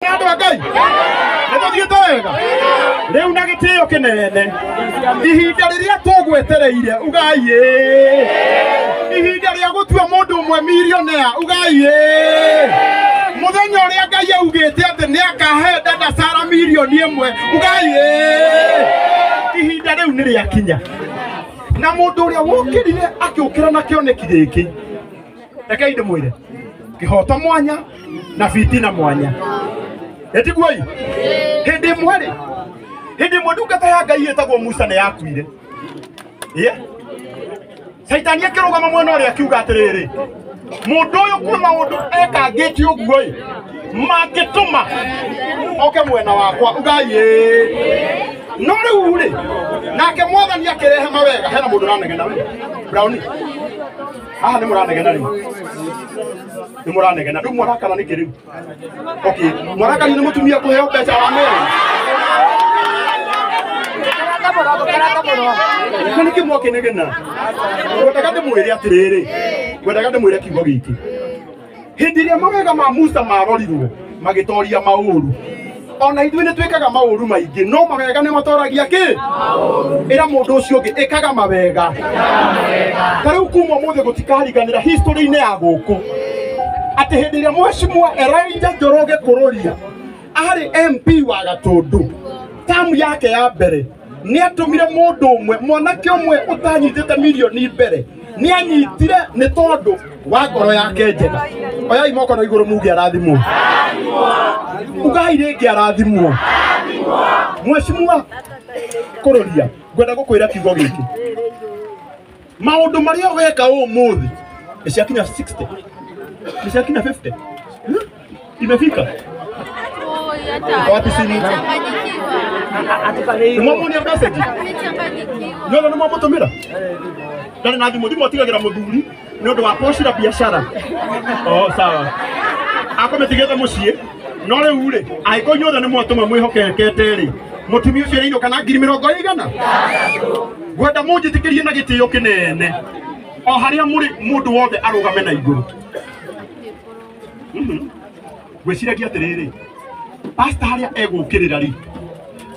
Andũ a Ngai nĩ tũthiĩte wega rĩu na gĩtĩo kĩnene ihinda rĩrĩa tũgwetereire ugai ĩĩ ihinda rĩa gũtua mũndũ ũmwe millionaire ugai ĩĩ mũthenya ũrĩa Ngai augĩte atĩ nĩ akahe dada Sara mirioni ĩmwe ugai ĩĩ ihinda rĩu nĩ rĩakinya na mũndũ ũrĩa wokĩrire akĩũkĩra na kĩoneki gĩkĩ rekei ndĩmwĩre kĩhoto mwanya na fitina mwanya etiguo hĩndĩ ĩmwe rĩ hĩndĩ ĩmwe ndungata ya Ngai ĩtagwo Musa nĩ yakuire ĩĩ Caitani akĩrũgama mwena ũrĩa akiuga atĩrĩrĩ mũndũ ũyũ kwĩ maũndũ ekangĩte ũguo ĩ mangĩtũma oke mwena wakwa ugai ĩĩ no rĩu rĩ nake mwathani akĩrehe mawega hena mũndũ ũranegena we Brownie haha nĩ mũranegena rĩu nĩ mũranegena rĩu mwarakara nĩkĩ rĩu okay mwarakari nĩ mũtumia kũheo mbeca wa merĩ na nĩkĩ mwakĩnegena ngwendaga ndĩmwĩre atĩrĩrĩ ngwendaga ndĩmwĩre kiugo gĩkĩ hĩndĩ ĩrĩa mawega ma Musa marorirwo magĩtoria maũru ona ithuĩ nĩ twĩkaga maũru maingĩ no mawega nĩ matoragia kĩ ĩra mũndũ ũcio ũngĩ ĩkaga mawega ta rĩu kuma ũmũthĩ gũtikariganĩra history-inĩ ya gũkũ atĩ hĩndĩ ĩrĩa mheshimiwa Elijah Njoroge Kũrũria arĩ MP wa Gatũndũ tamu yake ya mbere nĩ atũmire mũndũ ũmwe mwanake ũmwe ũtanyitĩte mirioni mbere nĩ anyitire nĩ tondũ wa ngoro yake njega oyai moko na igũrũ muge arathimwo ugai rĩngĩ arathimwo mheshimiwa Kũrũria ngwenda gũkwĩra kiugo gĩkĩ maũndũ marĩa weka ũmũthĩ nĩ ciakinya 60 nĩ ciakinya 50 imefika wapi sini nĩmwamuonia message nyothe nĩmwamũtũmĩra ndarĩ na thimũ thimũ atigagĩra mũthuri nĩ ũndũ wa poshi na biashara oh sawa akũmĩtigĩte mũciĩ no rĩu rĩ angĩkorwo inyuothe nĩ mwatũma mwĩhokekete rĩ mũtumia ũcio nĩainũka na ngiri mĩrongo ĩigana ngwenda mũnjĩtĩkĩrie na gĩtĩo kĩnene o harĩa mũrĩ mũndũ wothe arũgame na igũrũ ngwĩciragia atĩrĩrĩ pastor harĩa egũkĩrĩra rĩ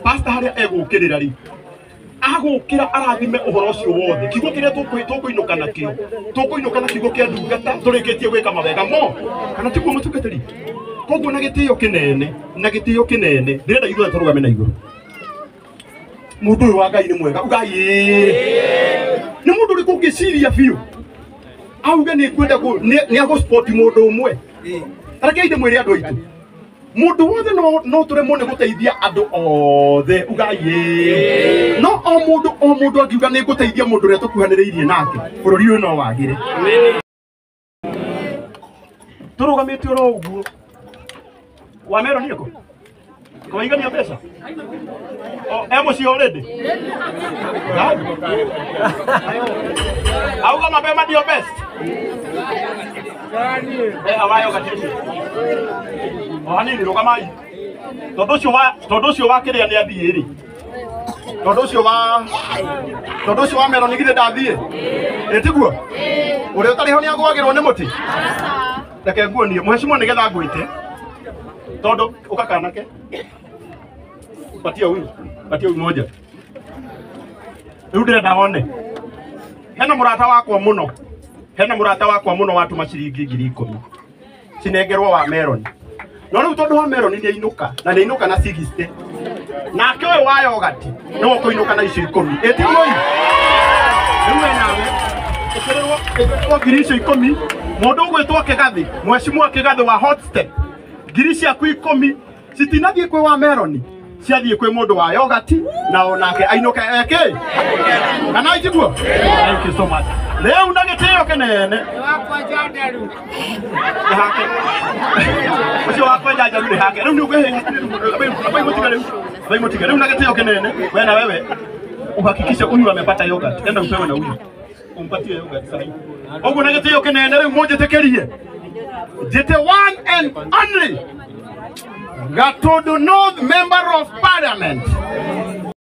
pastor harĩa egũkĩrĩra rĩ agũkĩra arathime ũhoro ũcio wothe kiugo kĩrĩa tũkũinũka nakĩo tũkũinũka na kiugo kĩa ndungata tũrĩkĩtie gwĩka mawega mo kana tiguo mũtungatĩri koguo na gĩtĩo kĩnene na gĩtĩo kĩnene ndĩrenda ithuothe tũrũgame na igũrũ mũndũ ũyũ wa Ngai nĩ mwega ugai ĩĩ nĩ mũndũ ũrĩkũ ũngĩciria biũ auge nĩ kwenda nĩ agũspoti mũndũ ũmwe rekei ndĩmwĩre andũ aitũ mũndũ wothe no tũremwo nĩ gũteithia andũ othe ugai ĩĩ no o mũndũ angiuga nĩ ngũteithia mũndũ ũrĩa tũkuhanĩrĩirie nake bũrũri ũyũ no wagĩre tũrũgamĩte oro ũguo wa mero nĩ ĩkũ kawaigania mbeca e mũciĩ already auga mapema ndio best awayo gatĩcio o hanini rũgamai tondũ ũcio wa kĩrĩa nĩ athiĩ rĩ tondũ ũcio wa mero nĩ githĩ ndathiĩ ĩ tiguo ũrĩa ũtarĩ ho nĩ agwagĩrwo nĩ mũtĩ reke nguonie mheshimiwa nĩgetha ngwĩte tondũ ũka kanake patia huyu moja rĩu ndĩrenda wone hena mũrata wakwa mũno hena mũrata wakwa mũno watũma ciringi 10,000 cinengerwo wa meroni no rĩu tondũ wa meroni nĩ ainũka na nĩ ainũka na 60 nake ũyũ wa yogati nĩwe ũkũinũka na icio 10 ĩtiguo rĩu we nawe ĩkĩrĩrwo ngiri icio 10 mũndũ ũgwĩtwo Kĩgathĩ mheshimiwa Kĩgathĩ wa Hot Step ngiri ciaku 10 citinathiĩ kwĩ wa meroni ciathiĩ kwĩ mũndũ wa yogati na onake ainũke eke kana itiguo thank you so much rĩu na gĩtĩo kĩnene hake ũcio wa kwenja njaru nĩ hake rĩu nĩ ũkwĩhĩha rĩu na gĩtĩo kĩnene we na wewe uhakikishe huyu amepata yogurt enda upewe na huyu umpatie yogurt sahi ũguo na gĩtĩo kĩnene rĩu mũnjĩtĩkĩrie njĩte one and only Gatundu North Member of Parliament.